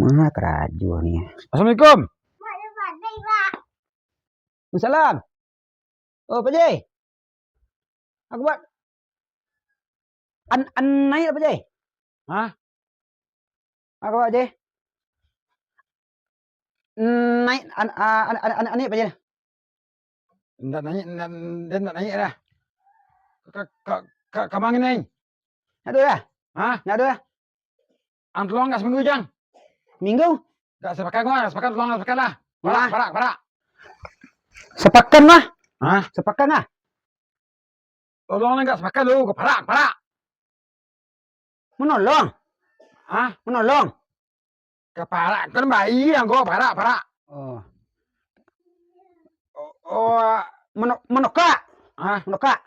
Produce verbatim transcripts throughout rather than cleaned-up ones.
Ah, karajo ni. Assalamualaikum. Waalaikumsalam. Oh, Pak Ji. Aku buat an, an naik apa, Ji? Hah? Aku buat, Ji. Naik an, an, an, an, an, naik apa, Ji? Ndak naik, ndak, den ndak naik dah. Ka, ka, ka, ka mangin naik? Ndak ado dah. Hah? Ndak ado dah. Ang tolong ndak saminggu, Jang? Minggu? Ndak sapakan, ndak sapakan, tolong ndak sapakan lah. Parak, nah. Parak, parak. Sapakan lah. Hah? Sapakan lah. Tolong ndak sapakan lu, parak, parak. Manolong? Hah? Manolong? Ka parak, kan bayi ang ko, parak, parak. Oh. Oh, oh. Mano-, manokak? Hah? Manokak?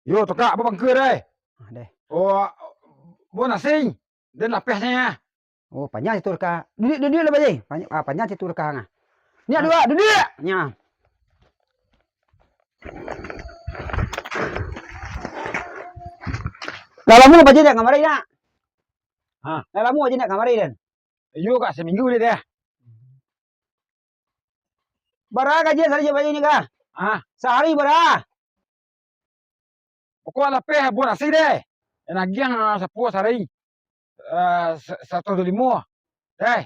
Yo, tokak, apo bangka deh? Ah, deh. Oh, bo nasi. Den lapeh nyo. Oh, panjang situ reka. Duduak, duduak lah, Pak Ji. Panjang, ah, panjang situ reka, ngah. Ni, ah, duduak, duduak. Nya. Lah lamo Pak Ji ndak kamari, nak? Hah? Lah lamo Pak Ji ndak kamari, den? Iyo, kak, saminggu deh, deh. Bara gaji sahari Pak Ji ni, kah? Hah? Sahari bara? Pokok lapeh buat nasi deh. Nagiah, ah, sapuluah sahari. Ah, sa-, saratuih duo limo. Deh.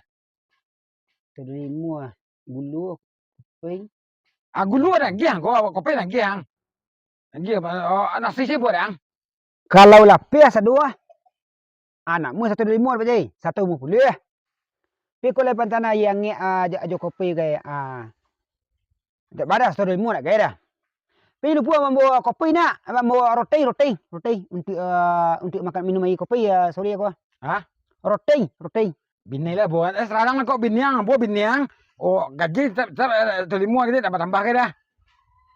Saratuih duo limo, ah. Gulo, kopi. Ah, gulo nagiah ko, kopi nagiah, ang. Nagiah, oh, nasi sia buat, ang. Kalau lapeh saduo, ah, nak murah saratuih duo limo, Pak Ji. Saratuih limo puluah. Tapi kalau pantana yang angek, ah, jo, jo kopi gai, ah. Dak badas, saratuih duo limo nak gai dah. Tapi lupo mambawa kopi nak, mambawa roti, roti, roti untuk, ah, untuk makan, minum aia kopi, ah, sore ko. Hah? Roti, roti. Bini lah buat. Eh, sekarang lah kok bini ang, buat bini ang. Oh, gaji tetap, tetap, eh, saratuih limo gaji tambah-tambah ke dah.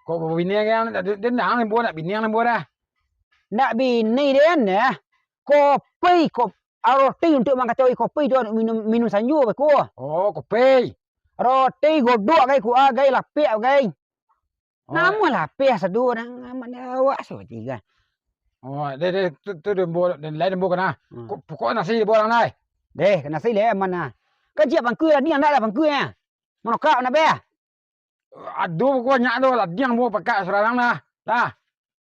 Kok bini ang, dia, dia nak buat nak bini ang buat dah. Nak bini dia nah. Kopi, kop-, ah, roti untuk mangkacauan kopi tu, minum, minum sanjo beko. Oh, kopi. Roti godok gai, kuah gai, lapek gai. Oh. Namuah lapeh saduo nang amat awak sajo kan. Oh, deh, deh, tu, tu dembo, den lai dembo kana. Hmm. Ko-, pokok nasi dembo urang lai. Deh, nasi lai aman nah. Kan ciek pangkua tadi, ndak lah pangkua nya. Manokak nak beh. Aduh, pokok nyak tu lah, diang bo pakak surang lah. Lah.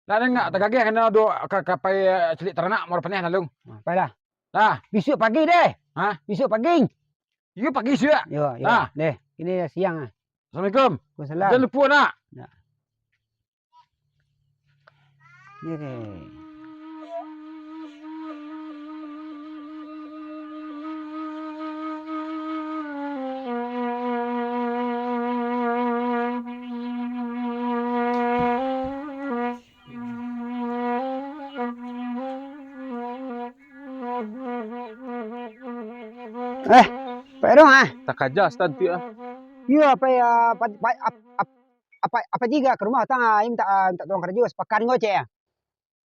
Lah, den ndak tagageh kana do ka, ka pai, eh, cilik taranak maro paneh lalu. Pailah. Lah. Bisuak pagi deh. Hah? Bisuak pagi. Iyo, pagi siap. Yo, yo. Ah. Deh, kini siang ah. Assalamualaikum. Waalaikumsalam. Jan lupo nak. Ya. Ni, ni. Eh, Pak Erong, ah? Takaja, Stan, tu, ah. Iyo, Pak, ah, Pak, Pak, ap-, ap-, apa, apa jiga ka rumah, tang, ah, mintak, ah, mintak tolong karajo, sapakan ko, cek, ah.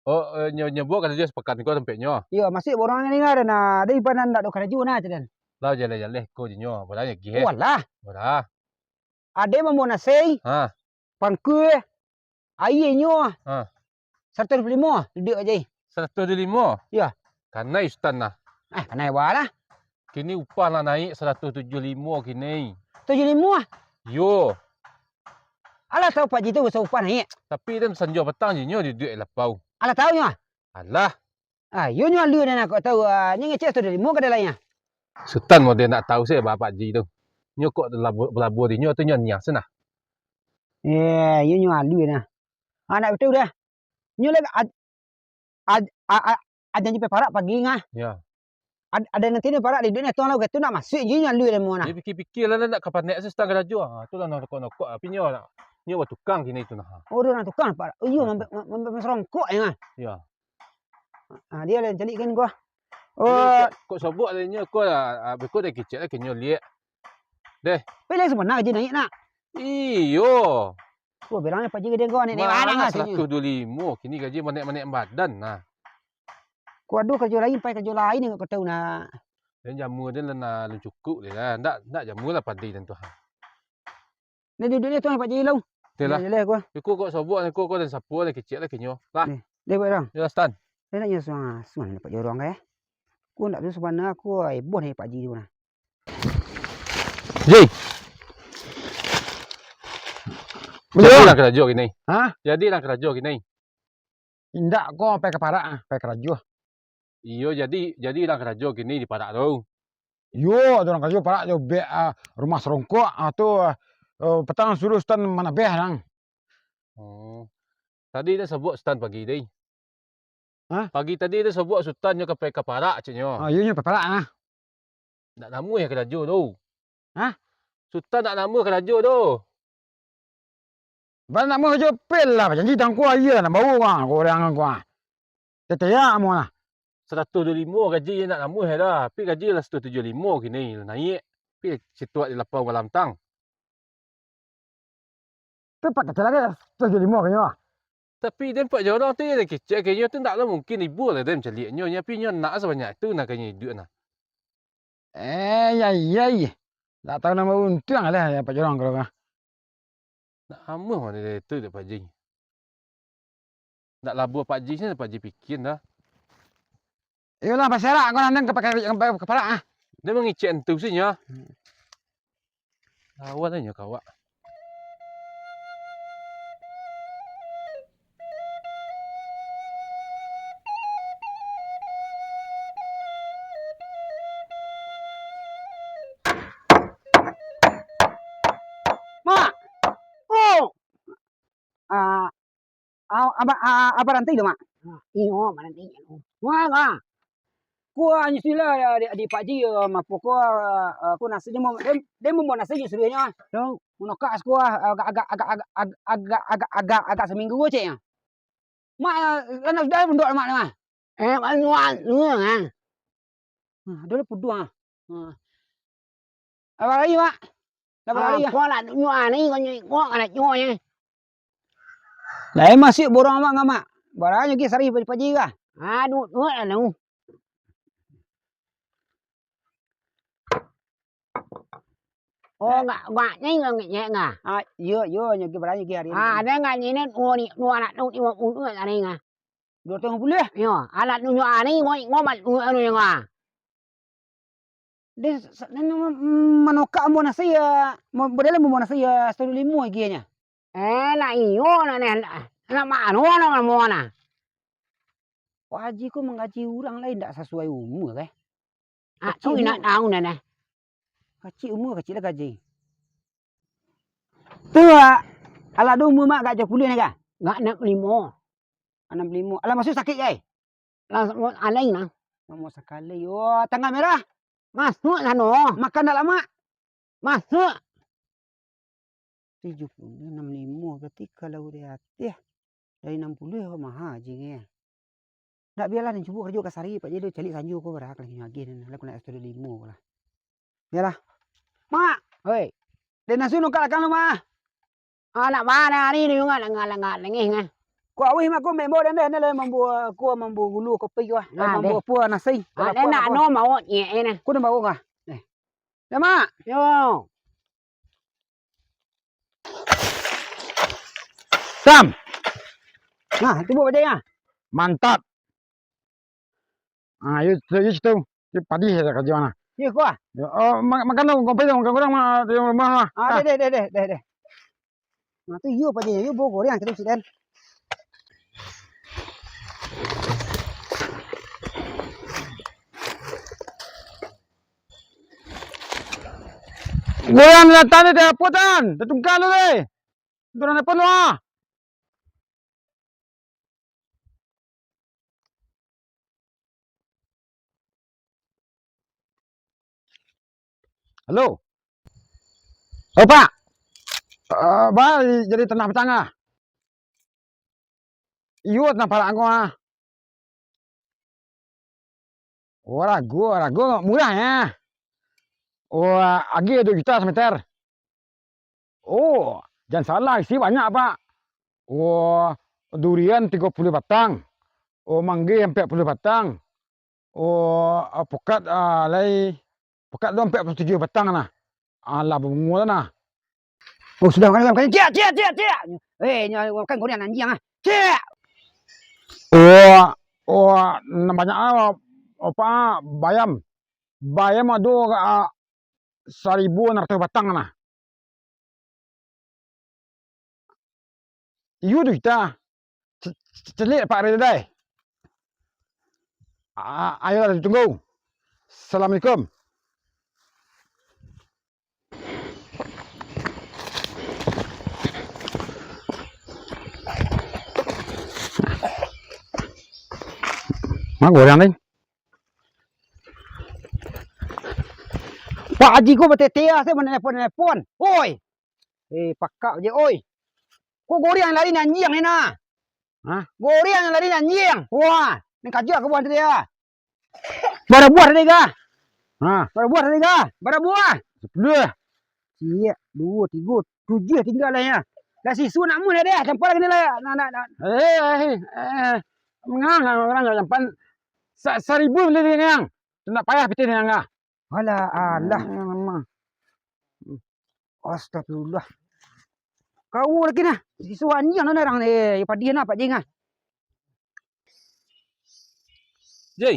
Oh, eh, nyo, nyo buek karajo sapakan ko tampek nyo. Iyo, masuak urang nan ninga, dan, ah, dari panan ndak ado karajo, nah, cek, dan. Lah, jaleh-jaleh ko jinyo, apo lah, nyo gih, eh. Walah. Walah. Ade mambaok nasi. Ha. Pangkua, aia nyo. Ha. Saratuih duo puluah limo, duduak aja. Saratuih duo puluah limo? Iyo. Kanai Sutan nah. Eh, kanai baa lah. Kini upah lah naik saratuih tujuah puluah limo kini. Tujuah puluah limo ah? Yo. Alah tahu Pak Ji tu basa upah naik. Tapi den sanjo patang ji nyo duduak lapau. Alah tahu nyo ah? Alah. Ah, iyo nyo alua den kok tahu, ah, nyo ngecek saratuih duo puluah limo kadai lain ah. Sutan model nak tahu se baa Pak Ji tu. Nyo kok balabuah, balabuah di nyo tu nyo nias nah. Eh, iyo nyo alua nah. Ah, nak batua dah. Nyo lai ad-, ad-, a-, a-, ajan jipai parak pagi ngah. Ya. Ad-, ado nanti ni parak di dunia tuang lah, tu nak masuak ji nyo alua demo nah. Dia pikir-pikir lah, nak ka panek se Sutan karajo. Ah, tu lah nokok-nokok, tapi nyo nak, nyo batukang kini tu nah. Oh, dia orang tukang, Pak. Oh, iyo, mambe-, mambe-, mambe serongkok ya ngah. Ya. Ah, dia lah caliak kan gua. Oh, kok, kok sobok tadi nyo, kok lah, ah, beko dah kicek lah, kinyo liek. Deh. Pilih sebenarnya gaji naik nak. Iyo. Wah, bilang Pak Ji gede gua naik-naik barang lah sini. Saratuih duo puluah limo, kini gaji manek-manek badan nah. Ku ado karajo lain, pai karajo lain yang kau tahu nak. Dan jamu dia lah nak lun cukup dia lah. Ndak, ndak jamu lah padi dan tuhan. Nah, duduak ni tuan Pak Ji long. Dia lah. Dia lah gua. Iko kok sobok ni, kok, kok dan sapu lah kicik lah kinyo. Lah. Ni, dia buat orang. Ya, Stan. Dia nak nyusun, suan Pak Ji orang eh. Ku ndak tu sebenarnya aku heboh ni Pak Ji tu nah. Ji. Jadi lah karajo kini. Hah? Jadi lah karajo kini. Indak ko, pai ka parak ah, pai karajo. Iyo, jadi, jadi lah karajo kini di parak tu. Iyo, ado urang karajo parak jo bek, ah, rumah sarongkok, ah, tu, ah, eh, patang suruah Sutan manabeh nang. Oh. Tadi dah sabuik Sutan pagi tadi. Hah? Pagi tadi dah sabuik Sutan nyo ka pai ka parak, ceknyo. Ah, iyo, nyo pai parak ah. Ndak namuah karajo tu. Hah? Sutan ndak namuah karajo tu. Bana ndak namuah karajo, pai lah bajanji tangko aia nak bawa urang, ko urang ko ah. Tatayak amuah lah. Saratuih duo limo gaji ndak namuah dah. Pi gaji lah saratuih tujuah limo kini lah naiak. Pi situak di lapau malam tang. Tu Pak Kacil lagi, tu jadi limo kanyo. Tapi den Pak Jorong tu, yang kecek kanyo tu, ndak lah mungkin ibo lah den caliaknyo, nyo, tapi nyo nak sabanyak tu nak kanyo iduik nah. Eh, ya, iya, iya. Ndak tahu namo untuang lah ya Pak Jorong kalau kah. Nak amuah mano dari tu dek Pak Ji. Ndak labuah Pak Ji, Pak Ji pikia dah. Iyolah, baserak kau nandang ka pakai, ka parak ah. Dia mangicek entu sih nyo. Lawan aja kawak. Mak! Oh! Ah, ah, aba-, ah, aba ranti tu, Mak? Ah, iyo, aba ranti. Wah, wah. Kuah nyo sila, ya, di, di Pak Ji, ya, mapo kuah, ah, kuah nasi dia mau, dia, dia mau nasi je suruh nyo. Tahu. Monokas kuah, agak, agak, agak, agak, agak, agak, agak, agak seminggu cek nyo. Mak, ah, lah nak sudah pun dok Mak ni, Mak. Eh, Mak, Mak, Mak, ah. Ah, ado lah puduang ah. Ah. Apo lai, Mak? Apo lai, ah? Apo nak tunjuak ni, kau nyuik kau nak tunjuak ni. Lai masih borong Mak ngah, Mak. Baranyo gi sari paji-paji kah? Aduh, tunjuak lah nu. Oh, ngak, ngak ni ngak nyek ngah. Ah, iyo, iyo, nyo gi baranyo gi hari ni. Ah, ada ngak ni, ni, nu ni, nu anak nu ni, nu ni ngah. Duo ratus limo puluah? Iyo, anak tunjuak ni, ngoi, ngoi, mat, ngoi, anu yang ngah. Dia sa-, sa-, nan, nan, manokak ambo nasi ya, mo-, model ambo nasi ya, satu limo igianyo. Eh, nak iyo, nak, nak, nak, nak mano, nak mano, nak? Pak Haji ko manggaji urang lai ndak sasuai umur, eh. Ah, tu indak tahu, nah, nah. Kacik umur, kacik lah gaji. Tu, ah, alah ado umur mak agak tujuah puluah ni, kah? Agak anam puluah limo. Anam puluah limo. Alah, masuk sakik, kai? Lah, mo-, alai nah. Lamo sakali. Wah, tangah merah. Masuk sano. Makan dak lamak? Masuk. Tujuah puluah, anam limo, berarti kalau dari ateh, dari anam puluah, oh, maha aji nge. Ndak, bialah, den cubo karajo kasari, Pak Ji, caliak sanjo ko, bara ka lai nyo agih, lah ko naiak satu limo ko lah. Bialah. Mak! Oi. Den Nasu nungkak lakang lu, Mak. Ah, nak bana ari ni, ngak, ngak, ngak, nengeh, ngah. Ko awih, Mak, ko membo den deh, ni lah mambuek, ko mambuek gulu kopi ko, ah. Ah, mambuek deh. Apo, nasi. Ah, den nak no mau nyek, eh, nah. Ko den bawa kah? Eh. Ya, Mak. Yo. Sam. Nah, itu buat bajai ah. Mantap. Ah, yo, yo, yo, situ. Yo, padi ya kerja mana? Yo, kuah. Yo, oh, ma-, makan dong, kopi dong, makan kurang mah, di rumah mah. Ah, ah. Deh, deh, deh, deh, deh, deh. Nah, tu yo padi, yo bawa goreng kita situ kan. Goyang datang ni, dah putan. Dah tungkang tu ni. Turun apa tu ah? Halo. Oh, Pak. Eh, bah, jadi tanah patang ah. Iyo, tanah parak angko ah. Oh, rago, rago murah ya. Oh, agi duo juta sameter. Oh, jan salah, isi banyak, Pak. Oh, durian tigo puluah batang. Oh, manggih ampek puluah batang. Oh, ah, pukat, ah, lai, pukat tu ampek puluah tujuah batang nah. Alah, babungo tu nah. Oh, sudah makan, makan. Ciak, ciak, ciak, ciak. Eh, nyo makan gorengan anjiang ah. Ciak. Oh, oh, nan banyak ah, apa, bayam. Bayam ado, ah, saribu anam ratuih batang nah. Iyo tu kita. Ce-, ce-, celiak Pak Ridai. Ah, ayolah ditunggu. Assalamualaikum. Mak goreng ni. Pak Haji ko batete ah, saya manelpon-nelpon. Oi. Eh, pakak je, oi. Ko goreng lari ni anjiang ni nah. Hah? Goreng lari ni anjiang. Wah, ni kaja ka buah tadi ah. Bara buah tadi kah? Ha, bara buah tadi kah? Bara buah? Sepuluh. Siap, duo, tigo, tujuah tingga lah ya. Lah sisu nak mun dah, campak lagi ni lah. Nak, nak, nak. Eh, eh, eh. Mangang, mangang, mangang, sa-, saribu beli ni, Yang. Tu nak payah pitih ni, Yang, ah. Alah, alah. Hmm. Astagfirullah. Kau lagi nah. Sisu anjiang lah narang ni. Padiah nah, Pak Jing ah. Jai.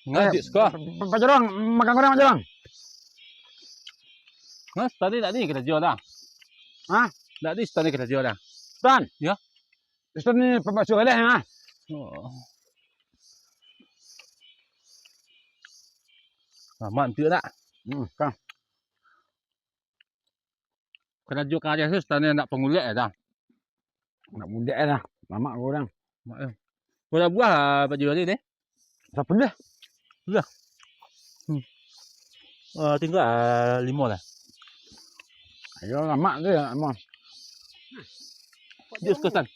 Ngajik suka. Pa-, pa-, Pak Jorong, makan goreng, Pak Jorong. Nah, tadi nak ni karajo lah. Hah? Nak di tadi karajo lah. Tan? Ya. Ustaz ni pambasuh baleh ah. Oh. Aman tu nak. Hmm, kang. Karajo karajo tu Ustaz ni nak pangulek ya dah. Nak bulek ya dah. Mamak orang. Mak ya. Bara buah Pak Juali ni? Sapuluah. Sudah. Hmm. Ah, tinggal, ah, limo lah. Ayo, lamak tu ya, lamak. Duduak situ, Tan.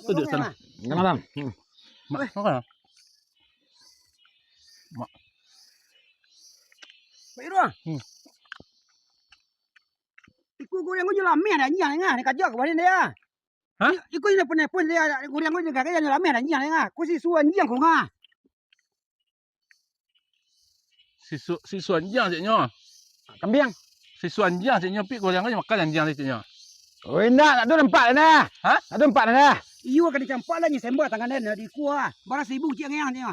Duduak situ, Tan. Jangan, Tan. Hmm. Mak, makan lah. Mak. Pak Irwan. Hmm. Iko goreng ko nyo lameh dah, nyiah, ngah, ni kaja ka baliak dia. Hah? I-, iko nyo pun, pun dia, goreng ko nyo gagah, nyo lameh dah, nyiah, ngah. Ko sisu anjiang ko, ngah. Sisu, sisu anjiang ceknyo. Kambiang. Sisu anjiang ceknyo, pi goreng ko nyo makan anjiang ceknyo. Oh, indak, nak tu nampak dah. Hah? Nak tu nampak dah. Iyo, ka dicampak lah, nyo sembah tangan dia, nak di kuah. Bara saribu cek ngah, ceknyo.